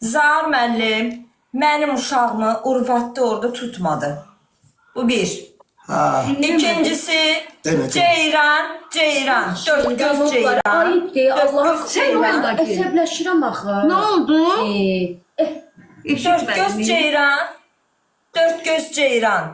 Zaur müəllim mənim uşağımı urvatda orada tutmadı. Bu bir. Ha. İkincisi Evet. Ceyran, Ceyran, dört göz Ceyran. Ayıp deyə Dörd Allah'a göz Sen Ceyran. orada ki. Əsəbləşirəm axı. Nə oldu? Dört göz Ceyran, dört göz Ceyran.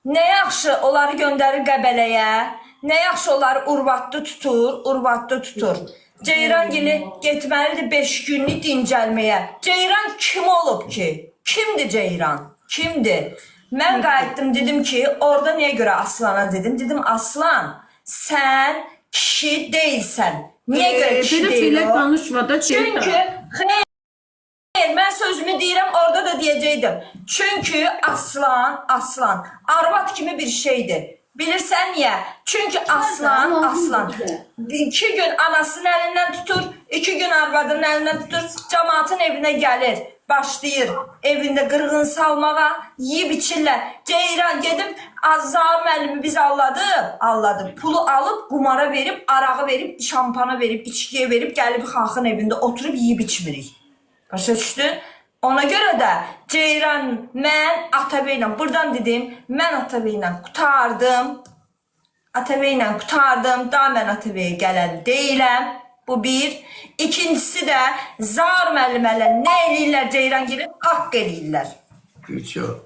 Nə yaxşı onları göndərir Qəbələyə, nə yaxşı onları urvatda tutur, urvatda tutur. Ceyran gili getməlidir 5 günlük dincəlməyə. Ceyran kim olub ki? Kimdir Ceyran? Kimdir? Mən qayıtdım dedim ki, orada niyə görə Aslana dedim? Dedim Aslan, sən kişi deyilsən. Niyə görə kişi Belə deyil şeylər o? danışma da Çünki Ceyran. xeyr, mən sözümü deyirəm, orada da deyəcəkdim. Çünki aslan, aslan arvad kimi bir şeydir. Bilirsən niyə? Çünki aslan, aslan 2 gün anasının əlindən tutur, 2 gün arvadının əlindən tutur, camaatın evinə gəlir, başlayır evində qırğın salmağa, yeyib içirlər. Ceyran gedib Azar müəllimi biz alladıb, alladıb. Pulu alıb qumara verib, arağı verib, şampana verib, içkiyə verib, gəlib xalqın evində oturub yeyib içmirik. Başa düşdün? Ona görə də Ceyran, mən Atabeylə, buradan dedim, mən Atabeylə qurtardım. Atabeylə qurtardım. Daha mən Atabəyə gələn deyiləm. Bu bir. İkincisi də Zar müəllimələ nə eləyirlər Ceyran gibi? Haqq eləyirlər. Yok.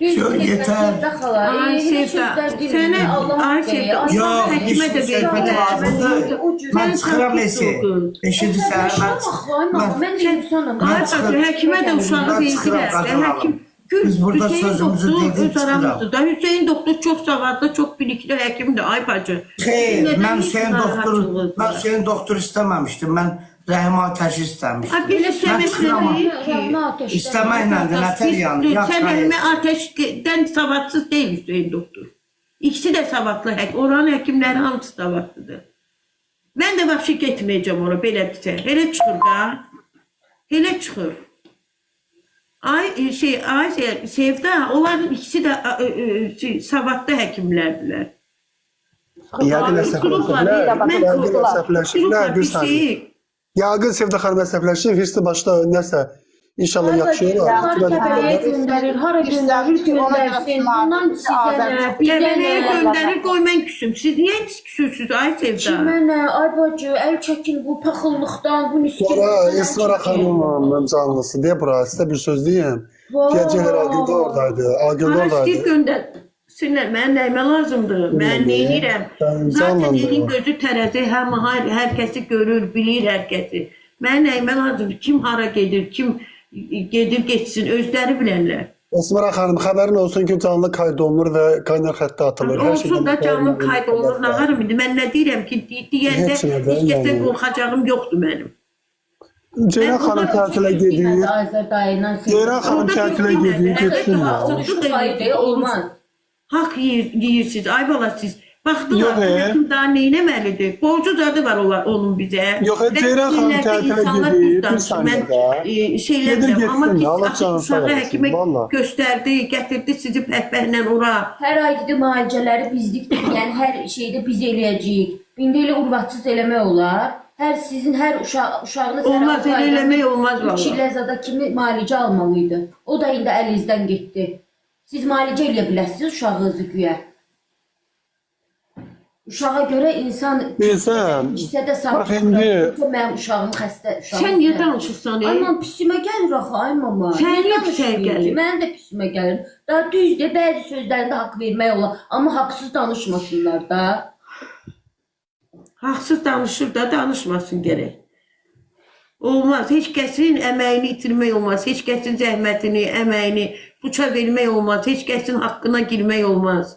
Düz Yo, deyir, yeter. Sevda xala. Ay Elə Sevda, sözlər demirəm, sənə Allah ay haqqı Sevda, eləyə. Yox, həkimə də heç söhbət verdilər. lazımdır. O cür. Mən Sən çıxıram sakit Esi. ol. Eşidirsən? Mən, Əsəbləşirəm axı, ay mama, mən də insanam. Mən Ay bacı, çıxıram. həkimə də uşağı Mən çıxıram, verdilər. qadın Həkim alım. Gül, Biz burada Hüseyin sözümüzü doktor dedik, öz çıxıram. aramızdır da. Hüseyin doktor çox savadlı, çox bilikli həkimdir ay bacı. Xeyr, Nədən mən heç Hüseyin doktor, narahatçılığınız mən var? Hüseyin doktor istəməmişdim. Mən Rəhim Atəş istəmişdim. Ay biz Mən istəmək çıxıram. deyil ki. İstəməklə də nətər yəni? Yaxşı, Sən hayır. Rəhimə Atəşdən savadsız deyil Hüseyin doktor. İkisi də savadlı həkim. Oranın həkimləri hamısı savadlıdır. Mən də vəbşi getməyəcəm ora belədirsə. Elə çıxır da. Elə çıxır. Ay şey, ay Sevda, onların ikisi də şey, savadlı həkimlərdilər. Yəqin əsəbləşiblər. Mən Yəqin əsəbləşiblər. Bir bir saniyə. şeyi Yəqin Sevda xanım əsəbləşib, hissi başda nəsə inşallah yaxşı olar. Hara Qəbələyə göndərir, hara göndərir, göndərsin. Bundan sizə nə, bizə Qəbələyə nə? göndərir, qoy mən küsüm. Siz niyə küsürsünüz ay Sevda? Kimə nə? Ay bacı, əl çəkin bu paxıllıqdan, bu Sonra niskinlikdən. əl Esmara çəkin. xanımın canlısı deyə bura sizə bir söz deyim. Deyəcəklər Agil də oradaydı. Agil də Bana istəyir oradaydı. göndərsinlər. Mənə nəyimə lazımdır? Mən neynirəm? Sən Zaten canlandırma. elin gözü tərəzi, həm hər kəsi görür, bilir hər kəsi. Mənə nəyimə lazımdır? Kim hara gedir, kim gedir getsin, özləri bilərlər. Esmara xanım xəbərin olsun ki, canlı kayd olunur və qaynar xəttə atılır. Hər Olsun şeydən da canlı xəbərin kayd olunur, xəbər nə var. varım indi? Mən nə deyirəm ki, deyəndə Heç nədən, heç kəsdən yəni. qorxacağım yoxdur mənim. Ceyran xanım Mən tətilə Çox gedir. qiymətli Azər dayıyla Ceyran xanım Orada tətilə çox gedir, qiymətli. getsin ya. Haqsızlıq Hayır, olmaz. Haqq yeyirsiniz, ay bala siz. Baxdılar, Yox, bu e. həkim daha neyləməlidir? Borcu zadı var onlar, onun bizə. Yox, e, Və Ceyran xanım günlərdə tətilə insanlar gedir, düz bir danışır. Mən saniyə də. şeylər Gedir deyirəm, amma getsin, ki, Allah axı canını sağ uşağı olsun, həkimə valla. göstərdi, gətirdi sizi pəhpəhlə ora. Hər ay dedi müalicələri bizlikdir. Yəni hər şeydə biz eləyəcəyik. İndi elə urvatsız eləmək olar. Hər sizin hər uşağınız hər Olmaz, altı elə ayda eləmək olmaz üç valla. illə zada kimi müalicə almalıydı. O da indi əlinizdən getdi. Siz müalicə eləyə biləsiniz uşağınızı güya. Uşağa görə insan Bilirsən, kisədə sağ bax indi- mənim uşağım xəstə uşağım. Sən niyə danışırsan? Ay mam pisimə gəlir axı, ay mama. Sən niyə Niyə pisə danışmayım ki? gəlir? Mənim də pisimə gəlir. Daha düzdür, bəzi sözlərində haqq vermək olar, amma haqsız danışmasınlar da. Haqsız danışır da danışmasın gərək. Olmaz. Heç kəsin əməyini itirmək olmaz. Heç kəsin zəhmətini, əməyini puça vermək olmaz. Heç kəsin haqqına girmək olmaz.